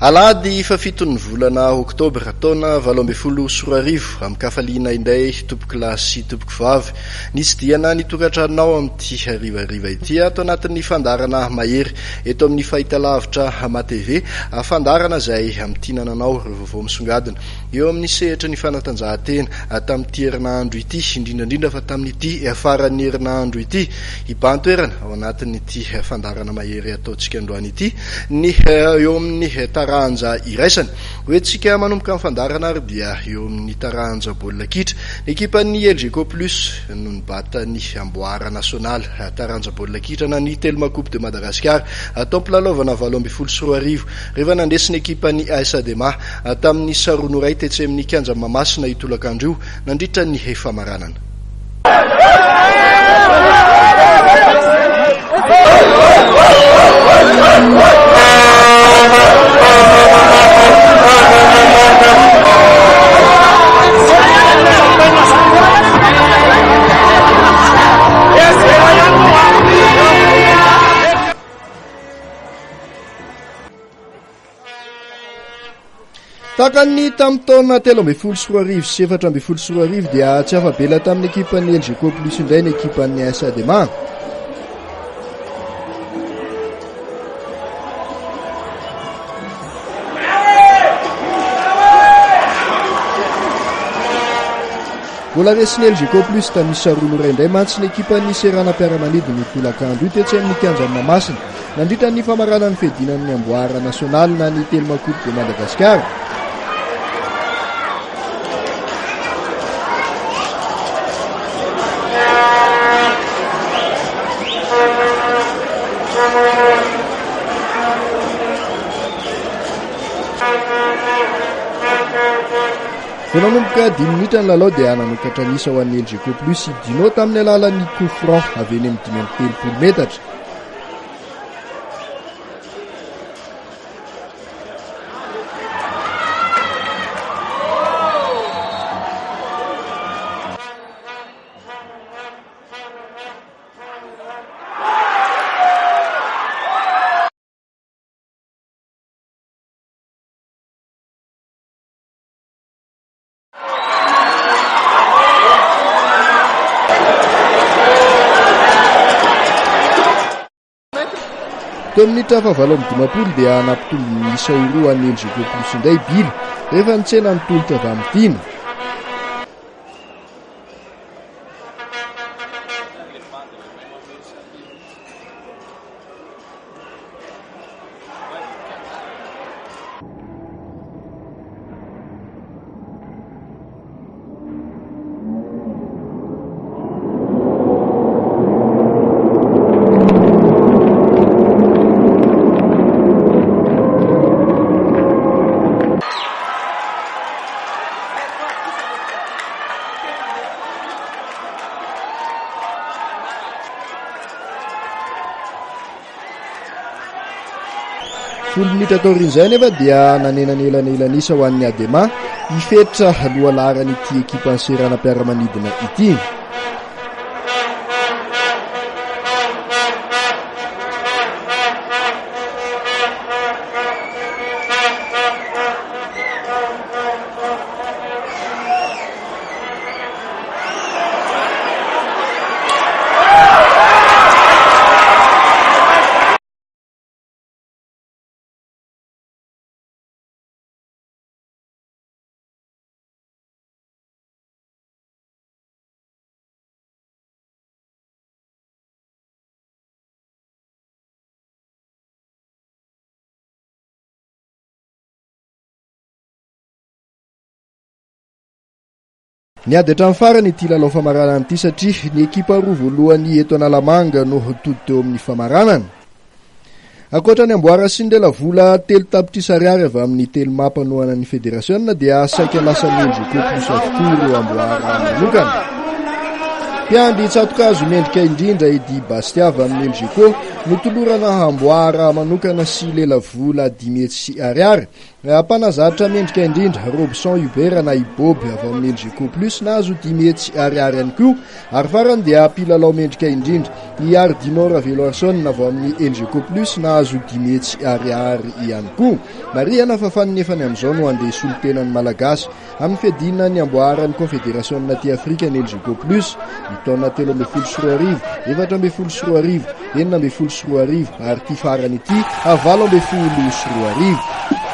Alahady fahafiton'ny volana oktobra taona 2018, amin-kafaliana indray tompokolahy sy tompokovavy, nitsidihana ny tokantranonao amin'ity harivariva ity ato anatin'ny fandaharana Mahery eto amin'ny fahitalavitra Hama TV, fandaharana izay amintinana anao ireo vaovao misongadina eo amin'ny sehatry ny fanatanjahantena tamin'ity herinandro ity, indrindra indrindra fa tamin'ity faran'ny herinandro ity. Hibahan-toerana ao anatin'ity fandaharana Mahery ataontsika androany ity ny eo amin'ny taranja iraisana. Hoentintsika manomboka ny fandaharana ary dia eo amin'ny taranja baolina kitra. Ny ekipan'ny Elgeco Plus no nibata ny amboara nasionaly taranja baolina kitra na ny Telma Coupe de Madagascar taom-pilalaovana 2018 rehefa nandresy ny ekipan'ny AS Adema tamin'ny isa roa no iray tetsy amin'ny kianjan'i Mahamasina io tolakandro io nandritra ny famaranana. Tahaka ny tamin'ny taona 2013 sy 2014 dia tsy afa-bela tamin'ny ekipan'ny Elgeco Plus indray ny ekipan'ny AS Adema. Mbola resin'ny Elgeco Plus tamin'ny isa roa no iray indray mantsy ny ekipan'ny seranam-piaramanidina io tolakandro io tetsy amin'ny kianjan'i Mahamasina. Nandritra ny famaranan'ny fiadiana ny amboara nasionaly na ny Telma Coupe de Madagascar. Vao nanomboka dimy minitra ny lalao dia nanokatra ny isa ho an'ny Elgeco Plus i Dino tamin'ny alalan'ny coup franc avy eny amin'ny 35 metatra. Teo amin'ny minitra faha-58 dia nampitombo ny isa ho roa an'ny Elgeco Plus indray Bila rehefa nitsena ny tolotra avy amin'i Dina. Folo minitra taorian'izay anefa dia nanena ny elanelan'isa ho an'ny Adema i Fetra lohalaharan'ity ekipan'ny seranam-piaramanidina ity. Niady hatramin'ny farany ity lalao famaranana ity satria ny ekipa roa voalohany eto Analamanga no tody teo amin'ny famaranana. Ankoatra ny amboara sy ny lelavola telo tapitrisa ariary avy amin'ny Telma mpanohana ny federasiona dia saika lasan'ny Elgeco Plus avokoa ireo amboara manokana. Mpiandry tsatokazo mendrika indrindra i Di Bastia avy amin'ny Elgeco. Notolorana amboara manokana sy lelavola 500 ariary. Mpanazatra mendrika indrindra, Robson Hubert na i Bob avy ao amin'ny Elgeco Plus nahazo 500 ariary ihany koa. Ary farany dia mpilalao mendrika indrindra, i Ardino Raveloarison avy ao amin'ny Elgeco Plus nahazo 500 ariary ihany koa. Marihana fa faninefany amin'izao no handeha hisolo tena ny Malagasy amin'ny fiadiana ny amboaran'ny Konfederasiona aty Afrika ny Elgeco Plus, ny taona 2013, 2014, 2016 ary ity farany ity 2018.